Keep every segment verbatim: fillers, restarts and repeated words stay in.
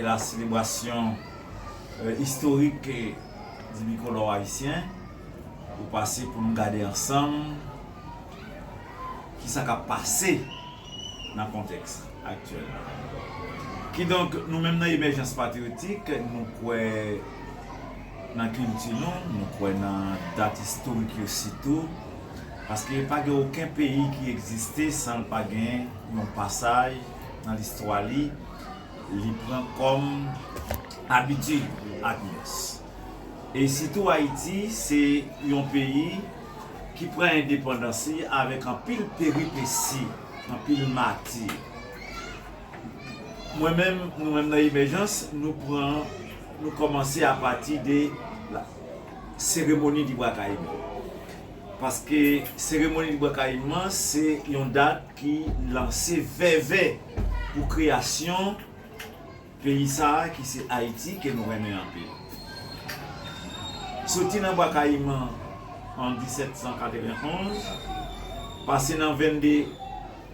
la selebrasyon, euh, istorik, euh, di bikolò ayisyen, pou pase pou nou gade ansanm kisa k ap pase nan kontèks aktyèl la. Kidonk, nou menm nan Emèjans Patriyotik, nou kwè nan kilti nou, nou kwè nan dat istorik yo sitou, paske pa gen okenn peyi ki egziste san l pa gen yon pasaj nan listwa li, li pran kòm abitid ak mès. E sitou Ayiti, se yon peyi ki pran endepandans li avèk anpil peripesi, anpil mati. Mwen menm, nou menm nan Emèjans, nou pran, nou kòmanse apati de la seremoni di Bwa Kayiman. Paske seremoni di Bwa Kayiman, se yon dat ki lanse vèvè pou kreyasyon peyi sa a ki se Ayiti ke nou renmen anpil. Soti nan Bwa Kayiman an disèt san katrevenonz, pase nan vennde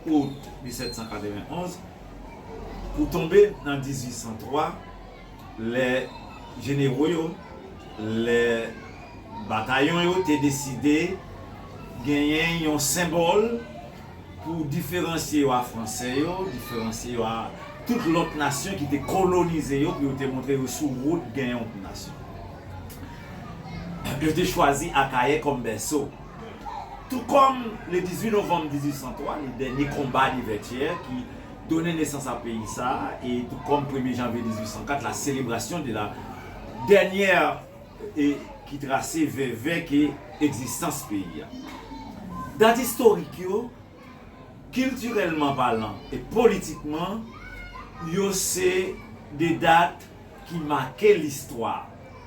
out disèt san katrevenonz, pou tonbe nan dizuit san twa, lè jenero yo, lè batayon yo te deside genyen yon senbòl pou diferansye yo a Fransè yo, diferansye yo a tout lòt nasyon ki te kolonize yo, pou yo te montre yo sou wout genyen yon nasyon. Yo te chwazi Akayè kòm bèso. Tou kòm le dizuit novanm dizuit san twa, le dènye konba de Vètyè ki donnen nesans a peyi sa a, e tou kòm premye janvye dizuit san kat, la selebrasyon de la dènyè e ki trase vèvè ke egzistans peyi a. Dat istorik yo, kiltirèlman palan e politikman, yo se de dat ki make listwa.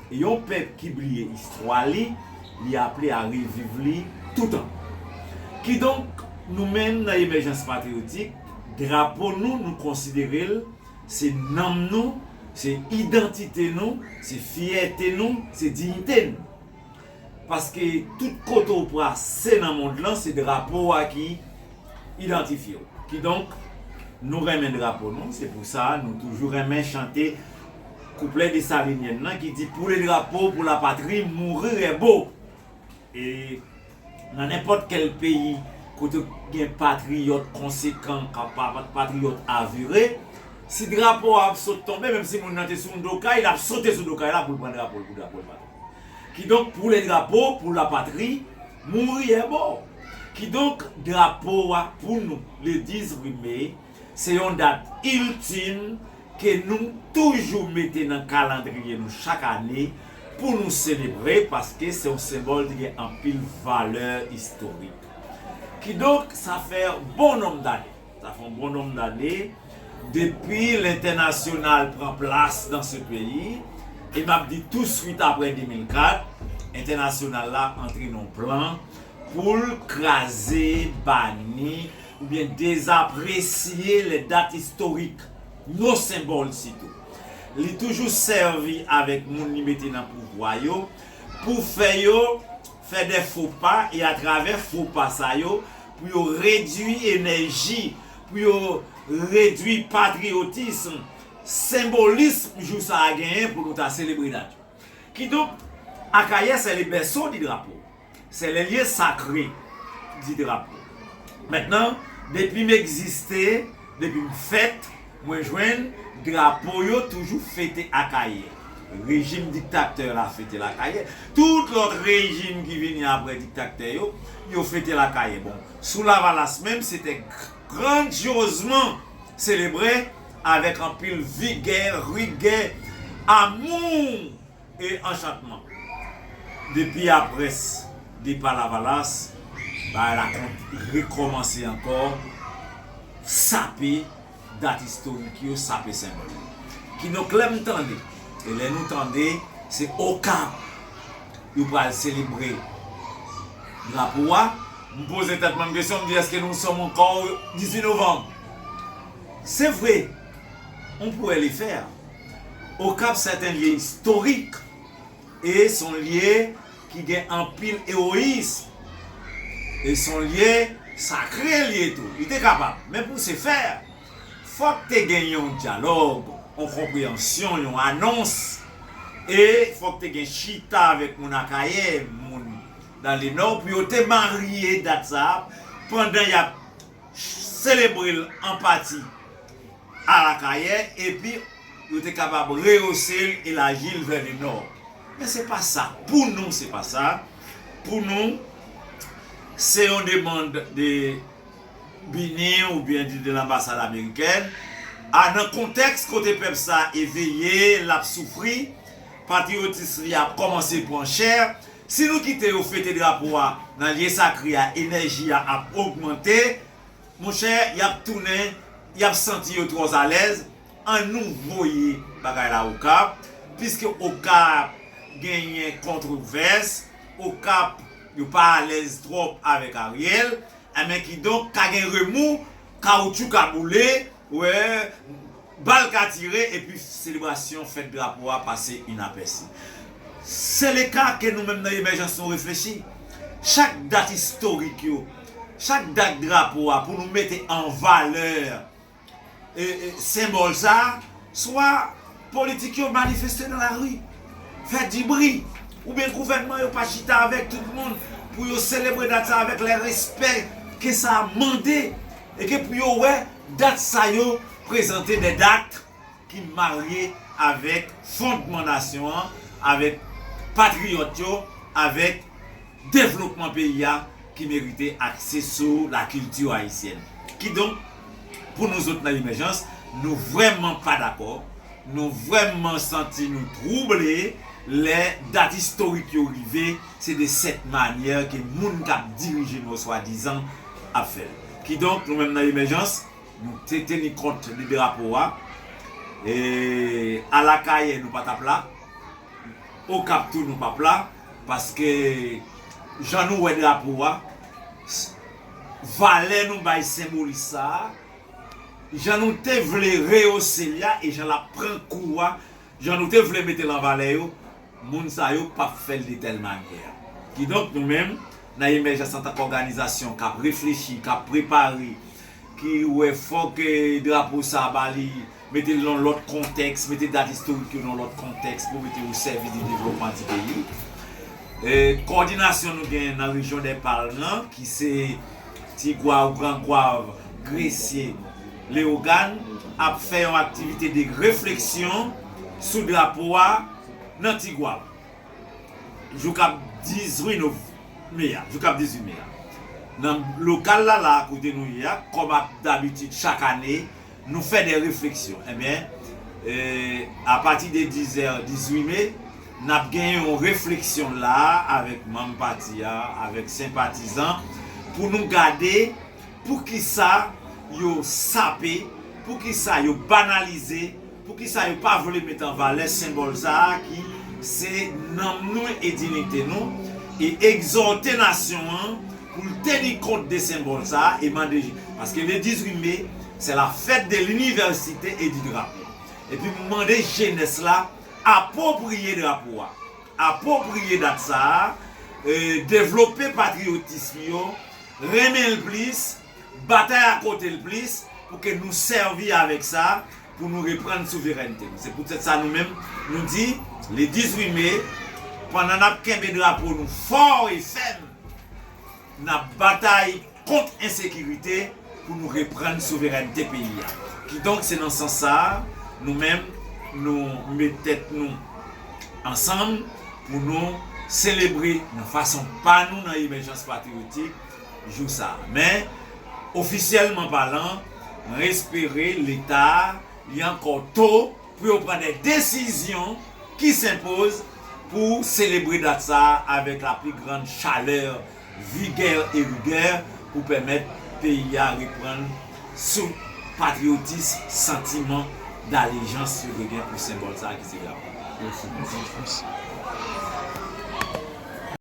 E yon pèp ki bliye istwa li, li aple a reviv li toutan. Kidonk, nou menm nan Emèjans Patriyotik, drapo nou, nou konsidere l se nanm nou, se idantite nou, se fyète nou, se diyite nou. Paske tout kote w pase nan mond lan, se drapo a ki idantifye w. Kidonk, nou renmen drapo nou, se pou sa nou toujou renmen chante kouplè desalinyèn nan ki di: Pour le drapeau, pour la patrie, mourir est beau. E nan nenpòt kèl peyi kote gen patriyòt konsekan, ka pa-, patriyòt avire, si drapo a ap sot tonbe, menm si moun nan te sou yon do kay, l ap sote sou do kay la pou l pran drapo l, pou drapo l pa tonbe. Kidonk, pour le drapeau, pour la patrie, mourir est beau. Kidonk, drapo a pou nou, le dizuit me, se yon dat iltim ke nou toujou mete nan kalandriye nou chak ane pou nou selebre, paske se yon senbòl ki gen anpil valè istorik. Kidonk, sa fè bon nonb dane. Sa fè yon bon nonb dane depi lentènasyonal pran plas dans ce pays. E m ap di touswit apre de mil kat, entènasyonal la antre nan plan pou l kraze, bani oubyen dezapresye les dates historiques, nos symboles sitou. Li toujou sèvi avèk moun li mete nan pouvwa yo pou fè yo fè de fo pa, e atravè fo pa sa yo, pou yo redui enèji, pou yo redui patriyotism, senbolism jou sa a genyen pou nou ta selebre dat yo. Kidonk, Akayè, c'est le berceau du drapeau. C'est le lieu sacré du drapeau. Mentnan, depi m egziste, depi m fèt, mwen jwenn drapo yo toujou fete Akayè. Rejim diktatè la fete l Akayè. Tout lòt rejim ki vini apre diktatè yo, yo fete l Akayè. Bon, sou Lavalas menm, se te grandyozman selebre avèk anpil vigè, rigè, amou e anchantman. Depi apre depa Lavalas, bagay la kont rekòmanse ankò, sape dat istorik yo, sape senbòl yo. Kidonk, lè m tande, e lè nou tande, se Okap yo pral selebre drapo a, m poze tèt mwen kesyon, m di, èske nou sòm ankò dizuit novanm? Se vre, on pourrait le faire. Okap, c'est un lieu historique. E se yon lye ki gen anpil ewoyis. E se yon lye sakre li ye tou. Li te kapab. Men pou se fè, fòk te gen yon dyalòg. yon konpreyansyon, yon anons, e fòk te gen chita avèk moun Akayè, moun dans le Nord, pou yo te marye dat sa a pandan y ap selebre l an pati Alakayè, epi yo te kapab reyose l, elaji l vè le Nord. Men se pa sa. Pou nou, se pa sa. Pou nou, se yon demann de Bini oubyen de, de lanbasad amerikèn. A, nan kontèks kote pèp sa eveye, l ap soufri, patriyotis li ap kòmanse pran chè. Si nou kite yo fete drapo a nan lye sakre a, enèji a ap ogmante. Monchè, y ap tounen, y ap santi yo twò alèz. Ann nou voye bagay la Okap, piske Okap genyen kontwovès, Okap yo pa alèz twòp avèk Ariel, enben kidonk ka gen remou, kawoutchou ka boule, wè, bal ka tire, epi selebrasyon fèt drapo a pase inapèsi. Se le ka ke nou menm nan Emèjans nou reflechi. Chak dat istorik yo, chak dat drapo a pou nou mete an valè e, e, senbòl sa a, swa politik yo manifeste nan lari, fè dibri, oubyen gouvènman yo pa chita avèk tout moun pou yo selebre dat sa avèk lè respè ke sa mande, e ke pou yo wè dat sa yo prezante de dat ki marye avèk fondman nasyon an, avèk patriyòt yo, avèk devlopman peyi a ki merite akse sou lakilti ayisyèn. Kidonk, pou nou zòt nan Emèjans, nou vrèman pa dakò, nou vrèman santi nou twouble lè dat istorik yo rive, se de sèt manyè ke moun k ap dirije nou swadizan ap fè l. Kidonk, nou menm nan Emèjans, nou te teni kont de drapo a. E Alakayè, nou pa t ap la. Okap tou, nou p ap la. Paske jan nou wè drapo a, s-, valè nou bay senbolis sa a, jan nou te vle reyose l la, e jan l ap pran kou a, jan nou te vle mete l an valè yo, moun sa yo p ap fè l de tèl manyè. Kidonk, nou menm, nan Emèjans antanke òganizasyon k ap reflechi, k ap prepare, ki wè fòk, eh, drapo sa a ba li, mete l nan lòt kontèks, mete dat istorik yo nan lòt kontèks pou mete yo o sèvis de devlopman di peyi. Eh, kowòdinasyon nou gen nan rejyon dè Palm nan, ki se Tigwav, Gran Gwav, Gresye, Leyogàn, ap fè yon aktivite de refleksyon sou drapo a nan Tigwav, jou k ap dizuit nov-, me a, jou k ap dizuit me a. Nan lokal la, la, kote nou ye a, kòm ap dabitid chak ane, nou fè de refleksyon. Enben, eh, apati de dizè, dizuit me, n ap gen yon refleksyon la avèk manm pati a, avèk senpatizan, pou nou gade poukisa yo sape, poukisa yo banalize, poukisa yo pa vle met an valè senbòl sa a ki se nanm nou e diyite nou, e egzòte nasyon an pou l teni kont de senbòl sa a e mande, paske le dizuit me, c'est la fête de l'université et du drapeau. Epi m mande jenès la apwopriye drapo a, apwopriye dat sa a, eh, devlope patriyotis yo, renmen l plis, batay akote l plis, pou ke nou sèvi avèk sa, pou nou reprann souverènte nou. Se poutèt sa nou menm, nou di, le dizuit me, pandan n ap kenbe drapo nou fò e fèm, n ap batay kont ensekirite pou nou reprann souverènte peyi a. Kidonk, se nan sans sa a, nou menm, nou met tèt nou ansanm pou nou selebre nan fason pa nou nan Emèjans Patriyotik jou sa a. Men, ofisyèlman palan, mwen espere Leta a, li ankò to pou yo pran de desizyon ki senpoz pou selebre dat sa a avèk la pli grann chalè, vigè e rigè pou pèmèt peyi a reprann sou patriyotis, santiman dalejans yo te gen pou senbòl sa a ki se drapo. Mèsi.